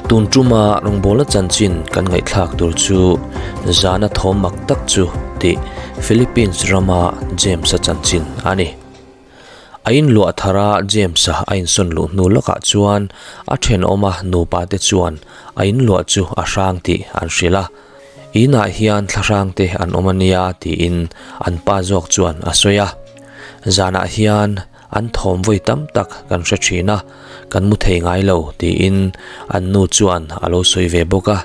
Tun tuma rawngbawlna chanchin kan ngaihthlak tur chu zana thawm mak tak chu tih Philippines rama James-a chanchin a ni. A inluah thara James-a a insawn luh hnu lawkah chuan a thenawma nupa te chuan a inluah chu a hrang tih an hrilh a. Inah hian thlahrang te an awm a nia tiin an pa zawk chuan a sawi a. Zanah hian an thawm vawi tam tak kan hre thin a, kan mu thei ngai lo tiin an nu chuan a lo sawi ve bawk a.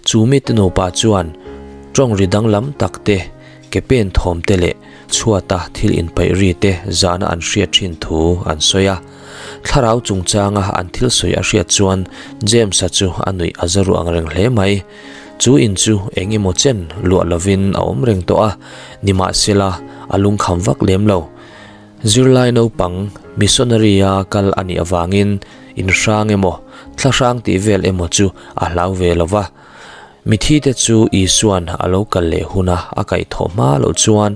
Chu mite nupa chuan tawng ri danglam tak te, ke pen thawm te leh chhuata thil inpaih ri te zahna an hriat thin thu an sawi a. Thlarau chungchanga an thil sawi a hriat chuan James-a chu a nuih a za ruh ang reng hle mai. Chu in chu eng emaw chen luah lovin a awm reng tawh a, nimahsela a lungkham vak lem lo. Zirlai naupang missionary-a kal a nih avangin in hrang emaw, thla hrang tih vel emaw chu a hlau ve lo va. Mithite chu Isua'n a lo kal leh huna a kaihthawh hma loh chuan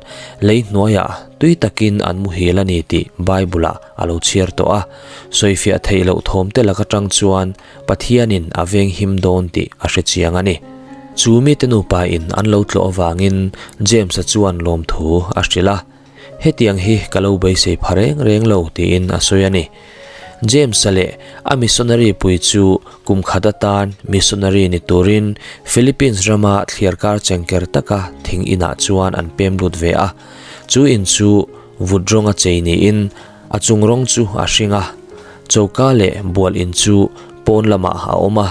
lei hnuaiah tui takin an muhil a ni tih Bible-ah a lo chhiar tawh a. Sawifiah theih loh thawmte lak atang chuan Pathianin a venghim dawn tih a hre chiang a ni. Chu mite nupain an lo tlawh avangin James-a chuan lawmthu a hrilh a. Hetiang hi ka lo beisei pha reng reng lo tiin a sawi a ni. James-a leh a missionary pui chu kum khat atan missionary ni turin Philippines rama thliarkar chengker taka thing inah chuan an pem lut ve a. Chu in chu vut rawnga chei niin a chung rawng chu a hring a, choka leh bual in chu pawn lamah a awm a.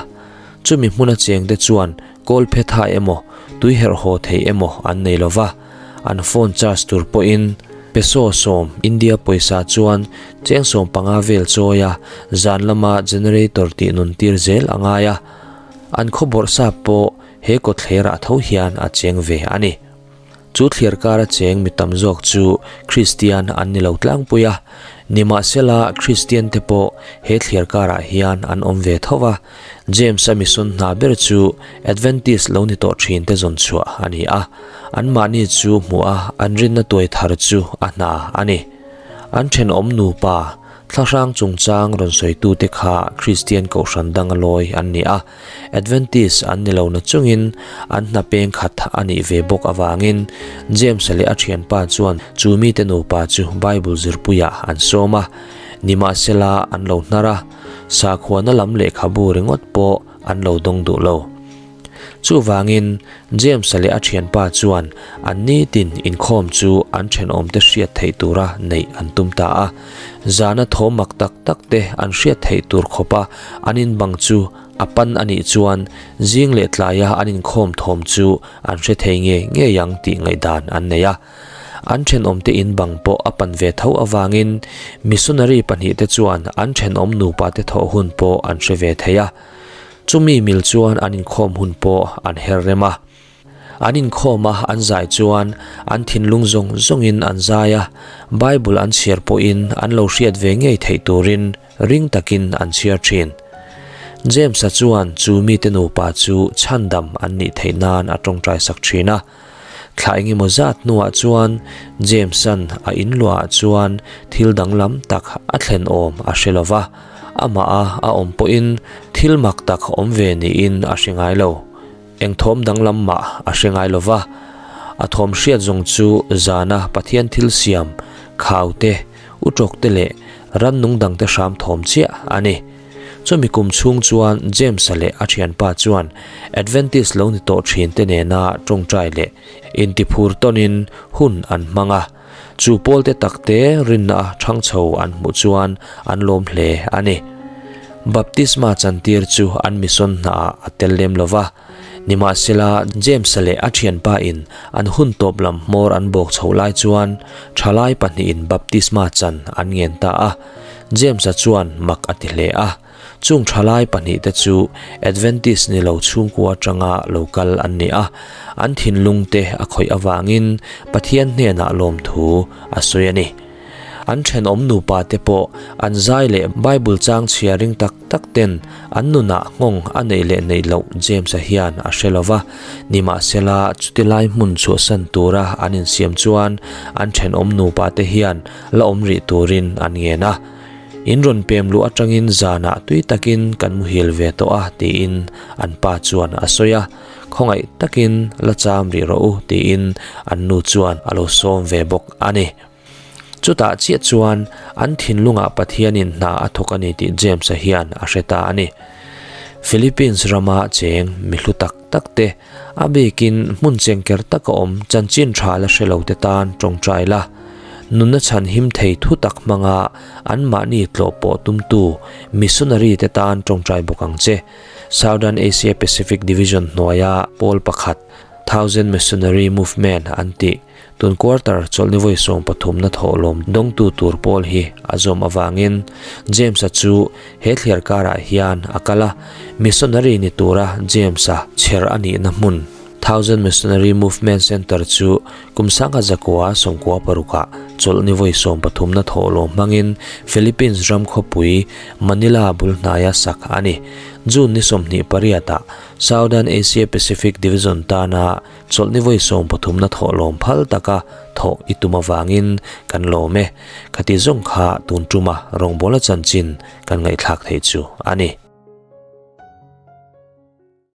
Chumi hmuna chengte chuan Kawl phetha emaw, tui herh haw thei emaw an nei lo va, an phone charge tur pawhin peso sawm India pawisa chuan cheng 15 vel chawi a, zan lama generator tih nun tir zel a ngai a. An khaw bawrhsap pawh he kawtthlerah tho hian a cheng ve a ni. Chu thliarkara cheng mi tam zawk chu Kristian an ni lo tlangpui a, nimahsela Kristian te pawh he thliarkarah hian an awm ve tho va. James-a mison hna ber chu Adventist lo ni tawh thin te zawn chhuah a ni a, anmahni chu hmuh a an rinna tuai thar chu a hna a ni. An thenawm nupa thlahrang chungchang rawn sawitute kha Kristian kohhran danga lawi an ni a. Adventist an ni lo na chungin an hna peng khat a nih ve bawk avangin James-a leh a thianpa chuan chu mite nupa chu Bible zirpuiah an sawm a. Nimahsela an lo hnar a, sakhuana lam lehkhabu ringawt pawh an lo dawng duh lo. Chuvangin James-a leh a thianpa chuan an nitin inkhawm chu an thenawmte hriat theih tura neih an tum ta a. Zana thaw mak tak tak te an hriat theih tur khawpa an inbang chu a pan a nih chuan zing leh tlaia an inkhawm thawm chu an hre thei ngei ngei ang tih ngaihdan an nei a. An thenawmte inbang pawh a pan ve tho avangin missionary pahnihte chuan an thenawm nupate thawh hun pawh an hre ve thei a. Chumi mil chuan an inkhawm hun pawh an her rem a. An inkhawm a, an zai chuan an thinlung zawng zawngin an zai a, Bible an chhiar pawhin an lo hriat ve ngei theih turin ring takin an chhiar thin. James-a chuan chu mite nupa chu chhandam an nih theih nan a tawngtai sak thin a. Thla engemaw zat hnuah chuan James-a'n a inluahah chuan thil danglam tak a thlen awm a hre lo va, amah a a awm pawhin thil mak tak awm ve niin a hre ngai lo. Eng thawm danglam mah a hre ngai lo va, a thawm hriat zawng chu zana Pathian thil siam, khau te, utawk te leh rannung dangte hram thawm chiah a ni. Chumi kum chhung chuan James-a leh a thianpa chuan Adventist lo ni tawh thinte nena tawngtai leh intiphur tawnin hun an hmang a. Chu pawlte takte rinna thang chho an hmuh chuan an lawm hle a ni. Baptisma chantir chu an mission hnaah a tel lem lo va. Nimahsela, James-a leh a thianpa in an hun tawp lam hmawr an bawk chho lai chuan thalai pahnihin baptisma chan an ngen ta a. James-a chuan mak a ti hle a, chung thalai pahnihte chu Adventist ni lo chhungkua atanga lo kal an ni a, an thinlungte a khawih avangin Pathian hnenah lawmthu a sawi a ni. An thenawm nupa te pawh an zai leh Bible chang chhia ring tak tak ten an nunah nghawng a neih leh neih loh James-a hian a hre lo va, nimahsela chuti lai hmun chhuahsan tura an insiam chuan an thenawm nupa te hian la awm rih turin an ngen a. In rawn pem luh atangin zanah tui takin kan muhil ve tawh a tiin an pa chuan a sawi a, khawngaih takin la cham rih rawh u tiin an nu chuan a lo sawm ve bawk a ni. Chutah chiah chuan an thinlungah Pathianin hna a thawk a ni tih James-a hian a hre ta a ni. Philippines rama cheng mi hlu tak tak te, a bikin hmun chengker taka awm chanchin tha la hre lo te tan tawngtai la, nunna chhan him thei thu tak hmanga anmahni tlawh pawh tumtu missionary te tan tawngtai bawk ang che. Southern Asia Pacific Division hnuaia pawl pakhat, Thousand Missionary Movement an tih, Tun quarter chawlhni vawi 13 na thawhlawm dawngtu tur pawl hi a zawm avangin James-a chu he thliar karah hian a kal a, missionary ni tura James-a chher a nihna hmun Thousand Missionary Movement Centre chu kum sangha zakua sawmkua parukah chawlhni vawi 13 na thawhlawm hmangin Philippines ram khawpui Manila bul hnaia sak a ni. June ni 28 ah Southern Asia Pacific Division tana Chawlhni vawi 13 na thawhlawm phal taka thawh i tum avangin kan lawm e. Khati zawng kha tun tuma rawngbawla chanchin kan ngaihthlak theih chu a ni.